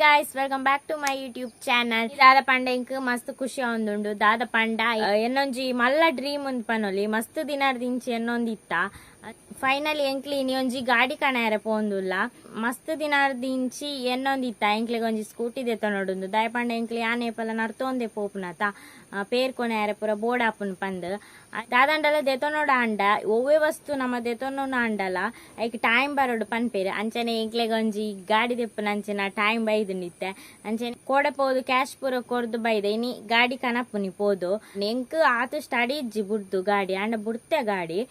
Guys, welcome back to my YouTube channel. ದಾದ ಪಂಡ ink ಮಸ್ತ್ ಖುಷಿ ಆವೊಂದುಂಡು. ದಾದ ಪಂಡ ಎನ್ನೊಂಜಿ ಮಲ್ಲ ಡ್ರೀಮ್ ಉಂದು ಪನೊಲಿ, ಮಸ್ತ್ ದಿನರ್ದಿಂಚಿ ಎನ್ನೊಂದಿತ್ತ. ಫೈನಲಿ ಎಂಕ್ಲಿ ಇನಿ ಒಂಜಿ ಗಾಡಿ ಕಣಯರೆ ಪೋಂದುಲ್ಲ. ಮಸ್ತ್ ದಿನರ್ದಿಂಚಿ ಎನ್ನೊಂದಿತ್ತ ಎಂಕ್ಲೆಗ್ ಒಂಜಿ ಸ್ಕೂಟಿ ದೆತ್ತೊನೊಡುಂದು. ದಾಯ ಪಂಡ ಎಂಕ್ಲಿ ಯಾನ್ ಏಪಲ ನರ್ತೊಂದೆ ಪೋಪುನತ, ಪೇರ್ ಕೊನಯರೆ ಪೂರ ಬೋರ್ಡ್ ಆಪುನು ಪಂದ್. ದಾದಂಡಲ ದೆತೊನೊಡು ಆಂಡ ಒವ್ವೆ ವಸ್ತು ನಮ ದೆತೊನೊಡು ಆಂಡಲ ಐಕ್ ಟೈಮ್ ಬರೋಡು ಪನ್ಪೇರು. ಅಂಚನೆ ಎಂಕ್ಲೆಗ್ ಒಂಜಿ ಗಾಡಿ ದೆಪ್ಪುನ ಅಂಚಿನ ಟೈಮ್ ಬೈದುಂಡಿತ್ತೆ. ಅಂಚನೆ ಕೋಡೆ ಪೋದು ಕ್ಯಾಶ್ ಪೂರ ಕೊರ್ದು ಬೈದೆ. ಇನಿ ಗಾಡಿ ಕನಪುನಿ ಪೋದು. ಎಂಕ್ ಆತು ಸ್ಟಡಿ ಇಜ್ಜಿ ಬುಡ್ದು ಗಾಡಿ ಆಂಡ ಬುಡ್ತೆ ಗಾಡಿ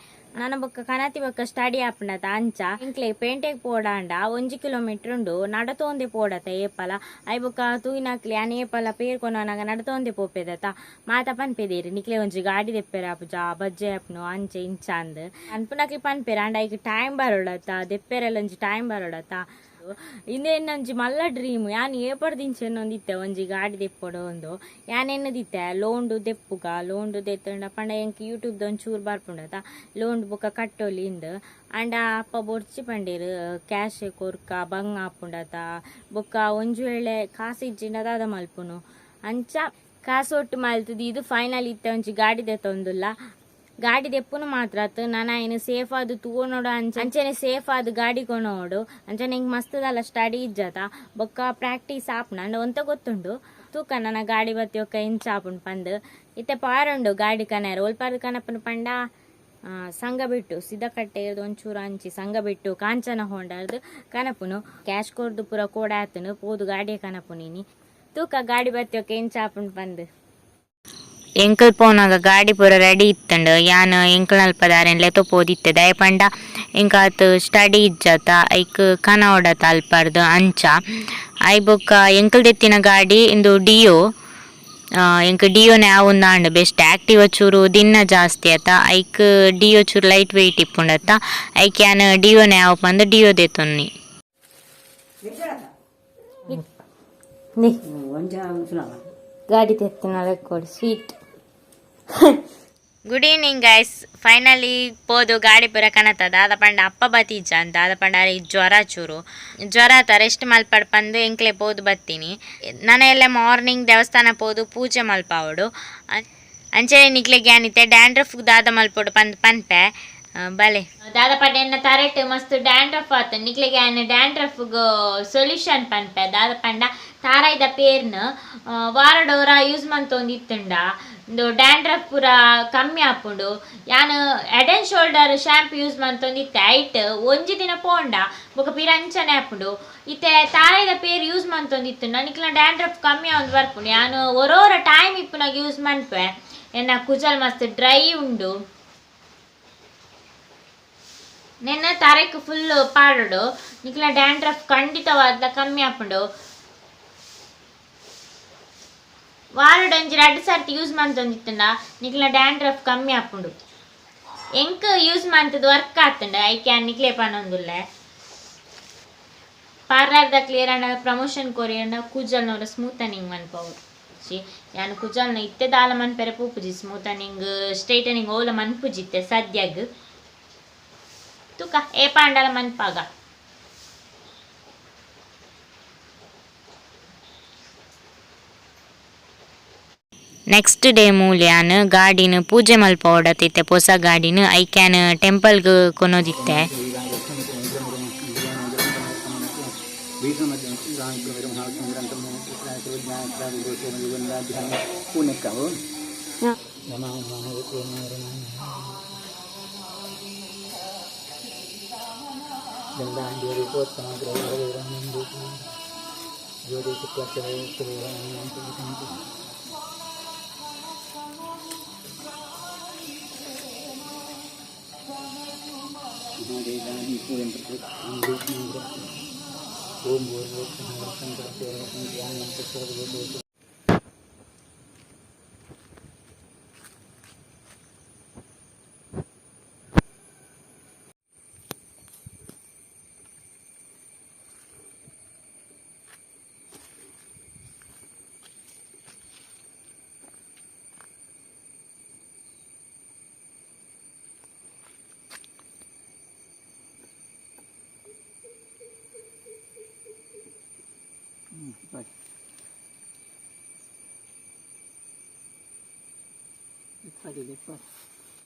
ನನ ಬೊಕ್ಕ ಕನತಿ ಬೊಕ್ಕ ಸ್ಟಡಿ ಆಪುಂಡತ. ಅಂಚ ಎಂಕ್ಲೆ ಪೇಂಟೆಗ್ ಪೋಡಾಂಡ 1 ಕಿಲೋಮೀಟರ್ ಉಂಡು, ನಡತೊಂದೆ ಪೋಡತ ಏಪಲ. I ಬೊಕ್ಕ ತೂಯಿನಕ್ಲೆ ಯಾನ್ ಏಪಲ ಪೇರ್ ಕೊನೊನಗ ನಡತೊಂದೆ ಪೋಪೆದತ. ಮಾತ ಪನ್ಪೆದೇರು ನಿಕ್ಲೆ ಒಂಜಿ ಗಾಡಿ ದೆಪ್ಪೆರ ಆಪುಜ ಬಜ್ಜೆ ಆಪುನು ಅಂಚೆ ಇಂಚ ಅಂದ್ ಅನ್ಪುನಕ್ಲೆ ಪನ್ಪೆರ್. ಆಂಡ ಐಕ್ ಟೈಮ್ ಬರೋಡತ, ದೆಪ್ಪೆರೆಲ್ಲ ಒಂಜಿ ಟೈಮ್ ಬರೋಡತ. ಇಂದೇ ಒಂಜಿ ಮಲ್ಲ ಡ್ರೀಮ್. ಯಾನ್ ಏಪರ್ದಿಂಚಿ ಎನ್ನೊಂದಿತ್ತೆ ಒಂಜಿ ಗಾಡಿ ದೆಪ್ಪೊಡು ಒಂದು. ಯಾನ್ ಎನ್ನದಿತ್ತೆ ಲೋಂಡು ದೆಪ್ಪುಗ, ಲೋಂಡು ದೆತ್ತಂಡ ಪಂಡ ಎಂಕ್ ಯೂಟ್ಯೂಬ್ ಒಂಚೂರು ಬರ್ಪುಂಡತ, ಲೋಂಡು ಬೊಕ್ಕ ಕಟ್ಟೊಲಿ ಇಂದ್. ಆಂಡ ಅಪ್ಪ ಬೊರ್ಚಿ ಪಂಡೇರು, ಕ್ಯಾಶ್ ಕೊರ್ಕ ಬಂಗ ಆಪುಂಡತ, ಬೊಕ್ಕ ಒಂಜಿ ವೇಳೆ ಕಾಸು ಇಜ್ಜಿಂಡ ದಾದ ಮಲ್ಪುನು ಅಂಚ ಕಾಸು ಒಟ್ಟು ಮಲ್ತುದು ಇದು ಫೈನಲ್ ಇತ್ತೆ ಒಂಜಿ ಗಾಡಿ ದೆತ್ತೊಂದುಲ್ಲ. ಗಾಡಿ ದೆಪ್ಪುನು ಮಾತ್ರ ಅತ್ ನನ ಏನು ಸೇಫ್ ಆದ್ ತೂವೊನೊಡು, ಅಂಚನೆ ಸೇಫ್ ಆದ್ ಗಾಡಿ ಕೊನೊಡು. ಅಂಚನೆ ಎಂಕ್ ಮಸ್ತ್ ದಾಲ ಸ್ಟಡಿ ಇಜ್ಜತ, ಬೊಕ್ಕ ಪ್ರಾಕ್ಟೀಸ್ ಆಪುಂಡು. ಅಂಡ ಒಂತ ಗೊತ್ತುಂಡು ತೂಕ ನನ ಗಾಡಿ ಬತ್ತಿ ಒಕ್ಕ ಇಂಚ ಆಪುಂಡು ಪಂದ್. ಇತ್ತೆ ಪಾರುಂಡು ಗಾಡಿ ಕನಯರ. ಒಲ್ಪಾರ್ದ್ ಕನಪುನು ಪಂಡ ಸಂಘ ಬಿಟ್ಟು ಸಿದ್ದಕಟ್ಟೆ ಒಂಚೂರು ಅಂಚಿ ಸಂಘ ಬಿಟ್ಟು ಕಾಂಚನ ಹೋಂಡಾರ್ದ್ ಕನಪುನು. ಕ್ಯಾಶ್ ಕೊರ್ದು ಪೂರ ಕೋಡ ಆತುಂಡು, ಪೋದು ಗಾಡಿಯ ಕನಪುನು ಇನಿ. ತೂಕ ಗಾಡಿ ಬತ್ತಿ ಒಕ್ಕ ಇಂಚ ಆಪುಂಡು ಪಂದ್. ಎಂಕಲ್ ಪೋನಾಗ ಗಾಡಿ ಪೂರ ರೆಡಿ ಇತ್ತಂಡು. ಯಾನ್ ಎಂಕಲ್ನಲ್ಪ ದಾರೆನ್ ಲೆತೊ ಪೋದಿತ್ತೆ. ದಾಯೆ ಪಂಡ ಎಂಕ್ ಆತ್ ಸ್ಟಡಿ ಇಜ್ಜತ, ಐಕ್ ಕನವೊಡತ ಅಲ್ಪರ್ದ್ ಅಂಚ. ಐ ಬೊಕ್ಕ ಎಂಕಲ್ ದೆತ್ತಿನ ಗಾಡಿ ಇಂದು ಡಿಯೋ. ಎಂಕ್ ಡಿಯೋನೆ ಆವೊಂದಾಂಡ್ ಬೆಸ್ಟ್. ಆಕ್ಟಿವ ಚೂರು ದಿನ್ನ ಜಾಸ್ತಿ ಆತ, ಐಕ್ ಡಿಯೋ ಚೂರು ಲೈಟ್ ವೆಯ್ಟ್ ಇಪ್ಪುಂಡತ. ಐಕ್ ಯಾನ್ ಡಿಯೋನೆ ಆವು ಪಂದ್ ಡಿಯೋ ದೆತ್ತೊನ್ನಿ. ಗಾಡಿ ತೆತ್ತಿನ ಕೊಡು sweet. Good evening guys, finally ಪೋದು ಗಾಡಿ ಪೂರ ಕನತ. ದಾದ ಪಂಡ ಅಪ್ಪ ಬತ್ತೀಜ ಅಂತ. ದಾದ ಪಂಡ ಅರೆಗ್ ಜ್ವರ, ಚೂರು ಜ್ವರ ಆತ, ರೆಸ್ಟ್ ಮಲ್ಪಡ್ ಪಂದ್ ಎಂಕ್ಲೆ ಪೋದು ಬತ್ತೀನಿ. ನನ ಎಲ್ಲ ಮಾರ್ನಿಂಗ್ ದೇವಸ್ಥಾನ ಪೋದು ಪೂಜೆ ಮಲ್ಪಾವೊಡು. ಅಂಚನೆ ನಿಕ್ಲೆಗ್ ಯಾನಿತ್ತೆ ಡ್ಯಾಂಡ್ರಫ್ ದಾದ ಮಲ್ಪೊಡು ಪಂದ್ ಪನ್ಪೆ, ಬಲೆ. ದಾದ ಪಂಡ ಎನ್ನ ತರೆಟ್ ಮಸ್ತ್ ಡ್ಯಾಂಡ್ರಫ್ ಆತ. ನಿಕ್ಲೆಗ್ ಯಾನ್ ಡ್ಯಾಂಡ್ರಫ್ ಸೊಲ್ಯೂಷನ್ ಪನ್ಪೆ. ದಾದ ಪಂಡ ತಾರಾಯ್ದ ಪೇರ್ನ್ ವಾರಡೋರ ಯೂಸ್ ಮಂತೊಂದಿತ್ತುಂಡ ಇಂದು ಡ್ಯಾಂಡ್ರಫ್ ಪೂರ ಕಮ್ಮಿ ಆಪುಂಡು. ಯಾನ್ head and shoulder shampoo use ಮಂತೊಂದಿತ್ತೆ, ಐಟ್ ಒಂಜಿ ದಿನ ಪೋಂಡ ಬೊಕ ಪಿರ ಅಂಚನೆ ಆಪುಂಡು. ಇತ್ತೆ ತಾರಾಯ್ದ ಪೇರ್ ಯೂಸ್ ಮಂತೊಂದಿತ್ತುಂಡ ನಿಕ್ಲೆನ ಡ್ಯಾಂಡ್ರಫ್ ಕಮ್ಮಿ ಆವೊಂದು ಬರ್ಪುಂಡು. ಯಾನ್ ಒರೋರ ಟೈಮ್ ಇಪ್ಪುನಾಗ ಯೂಸ್ ಮನ್ಪೆ. ಎನ್ನ ಕುಜಲ್ ಮಸ್ತ್ ಡ್ರೈ ಉಂಡು. ನೆನ್ನ ತರೆಕ್ ಫುಲ್ ಪಾಡೊಡು, ನಿಕ್ಲೆನ ಡ್ಯಾಂಡ್ರಫ್ ಖಂಡಿತವಾದ್ಲ ಕಮ್ಮಿ ಆಪುಂಡು. ವಾರಡ್ ಒಂಜಿ 2 ಸರ್ತಿ ಯೂಸ್ ಮಂತೊಂದಿತ್ತುಂಡ ನಿಕ್ಲೆನ ಡ್ಯಾಂಡ್ರಫ್ ಕಮ್ಮಿ ಆಪುಂಡು. ಎಂಕ್ ಯೂಸ್ ಮಂತುದು ವರ್ಕ್ ಆತುಂಡು, ಐಕ್ ಯಾನ್ ನಿಕ್ಲೆ ಪನೊಂದುಲ್ಲೆ. ಪಾರ್ಲರ್ ದ ಕ್ಲಿಯರ್ ಆಂಡ ಪ್ರಮೋಷನ್ ಕೊರಿಯಂಡ ಕೂಜಲ್ನವರ ಸ್ಮೂತನಿಂಗ್ ಮನ್ಪವು. ಯಾನ್ ಕುಜಲ್ನ ಇತ್ತೆ ದಾಲ ಮನ್ಪೆರೆ ಪೋಪುಜಿ, ಸ್ಮೂತನಿಂಗ್ ಸ್ಟ್ರೈಟನಿಂಗ್ ಓಲ ಮನ್ಪುಜಿ ಇತ್ತೆ ಸದ್ಯಗ್. ತೂಕ ಏಪ ಆಂಡಲ ಮನ್ಪಾಗ. ನೆಕ್ಸ್ಟ್ ಡೇ ಮೂಲ್ಯಾನ್ ಗಾಡಿನ ಪೂಜೆ ಮಲ್ಪವೊಡತಿತ್ತೆ ಪೊಸ ಗಾಡಿನ. ಐಕ್ಯಾನ್ ಟೆಂಪಲ್ಗ್ ಕೊನೊದಿತ್ತೆ. Bye boy.